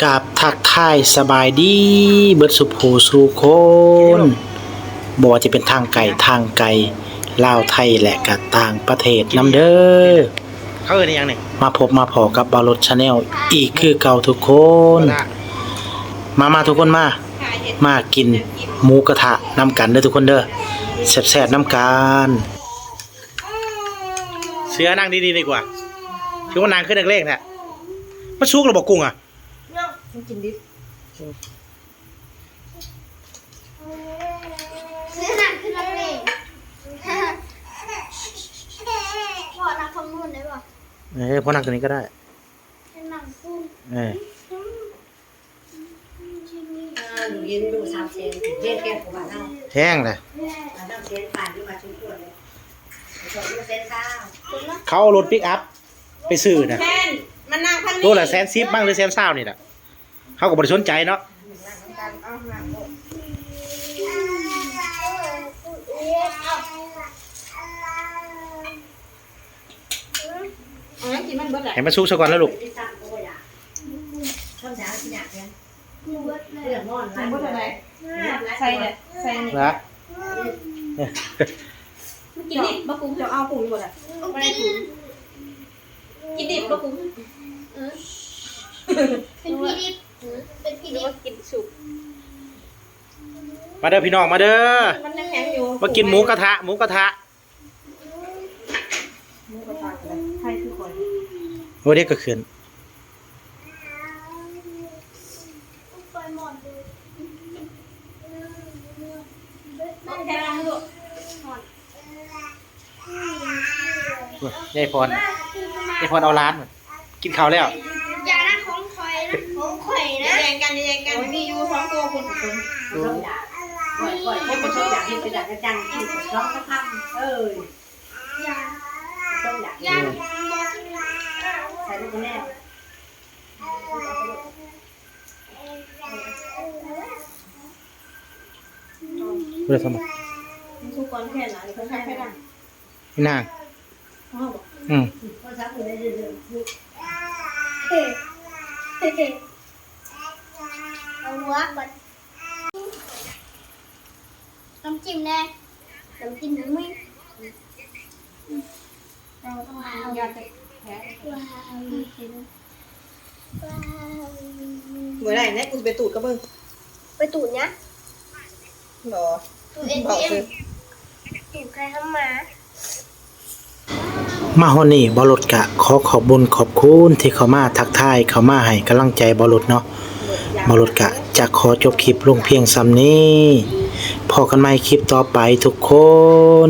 ກາບທັກທາຍສະບາຍດີເບິດສູ່ຜູ້ສູ່ຄົນ ບໍ່ວ່າຈະເປັນທາງໃກ້ທາງໄກ ລາວໄທ ແລະ ກະຕ່າງປະເທດນຳເດີ. ເຂົາເອີ້ນອີ່ຫຍັງນີ້? ມາພົບມາພໍ້ກັບບ່າວລົດ Channel ອີກຄືເກົ່າທຸກຄົນ. ມາ ມາທຸກຄົນມາ ມາກິນໝູກະທະນຳກັນເດີທຸກຄົນເດີ ແຊບໆນຳກັນ. ເສືອນັ່ງດີໆດີກວ່າ ຄືວ່ານັ່ງຄືນັກເລງແທ້. ມັນສຸກແລ້ວບໍ່ກຸ້ງອະ? ຍັງ ມັນກິນດິບ. ເສືອນັ່ງຄືນັກເລງ ພໍ່ນັ່ງຝັ່ງໂນ້ນໄດ້ບໍ່? ເອີ ພໍ່ນັ່ງຕົງນີ້ກໍໄດ້ ໃຫ້ນັ່ງພຸ້ນ ເອີ. ອ່າ ເຫັນຢູ່ສາມແສນ ເຮັດແກ່ຜູ້ວ່າເຮົາ ແພງເດ້ ສາມແສນປາຍ ຫຼືວ່າສົມຄວນເດ້ ສອງແສນຊາວ ເຂົາເອົາລົດປິກອັບໄປຊື້ນະ ແມ່ນ ມັນນັ່ງທາງນີ້ ໂລລະແສນສິບ ມັ່ງ ຫຼືແສນຊາວນີ້ລະ ເຮົາກໍບໍ່ໄດ້ສົນໃຈເນາະ. ເອົາຫຍັງກິນມັນເບິດແຫຼະ ໃຫ້ມັນສຸກຊະກ່ອນລະລູກ. ຍັງບໍ່ທັນໄດ້ ໃສ່ແຫຼະ ໃສ່ນີ້ ລະ ມັນກິນດິບບໍ່ກຸ້ງ ເຈົ້າເອົາກຸ້ງຢູ່ບໍ່ລະ? ບໍ່ໄດ້ກຸ້ງ ກິນດິບບໍ່ກຸ້ງ? ເອີ ເປັນທີ່ດິບ ເປັນທີ່ດິບ ກິນສຸກ. ມາເດີພີ່ນ້ອງ ມາເດີ ມັນຍັງແຂງຢູ່ ມາກິນໝູກະທະ ໝູກະທະ. ໝູກະທະກໍໄດ້ ໃຜຄືຂ້ອຍ ໂອ້ ເດັກກໍຂຶ້ນ ຍາຍພອນ ຍາຍພອນເອົາຫຼານ ກິນເຂົ້າແລ້ວ ຢ່ານະ ຂອງຂ້ອຍນະ ຂອງຂ້ອຍນະ ຢ່າແຍ່ງກັນ ຢ່າແຍ່ງກັນ ໂອ້ຍ ມີຢູ່ສອງໂຕພຸ້ນ ສົມຢາກ ຂ້ອຍ ຂ້ອຍ ຄົນບໍ່ສົມຢາກ ເຮັດໄປຢາກກະຈັງ ກິນສອງສາມຄຳ ເອີ ຢ່າ ສົມຢາກ ຢ່າ ໃສ່ລູກແລ້ວ ຜູ້ໃດສະໝັກ ມັນສຸກກ່ອນແຄ່ນະ ນີ້ເພິ່ນໃສ່ໄຟດັງ ອີນາງ ອືມ ເອົາຫົວກ່ອນ ນ້ຳຈິ້ມແດ່ ນ້ຳຈິ້ມນ້ຳມື ເອົາ ເອົາ ເອົາ ບໍ່ໄດ້ແນ່ ກູຊິໄປຕູດກັບມຶງ ໄປຕູດຫຍັງ? ບໍ່ ຕູດເອທີເອັມ ເວົ້າຊື່ ຕູດໄຂ່ທຳມາ. ມາຮອດນີ້ ບ່າວລົດກະຂໍຂອບບຸນຂອບຄຸນທີ່ເຂົ້າມາທັກທາຍ ເຂົ້າມາໃຫ້ກຳລັງໃຈບ່າວລົດເນາະ. ບ່າວລົດກະຈະຂໍຈົບຄລິບລົງພຽງສ່ຳນີ້. ພໍ້ກັນໃໝ່ຄລິບຕໍ່ໄປທຸກຄົນ.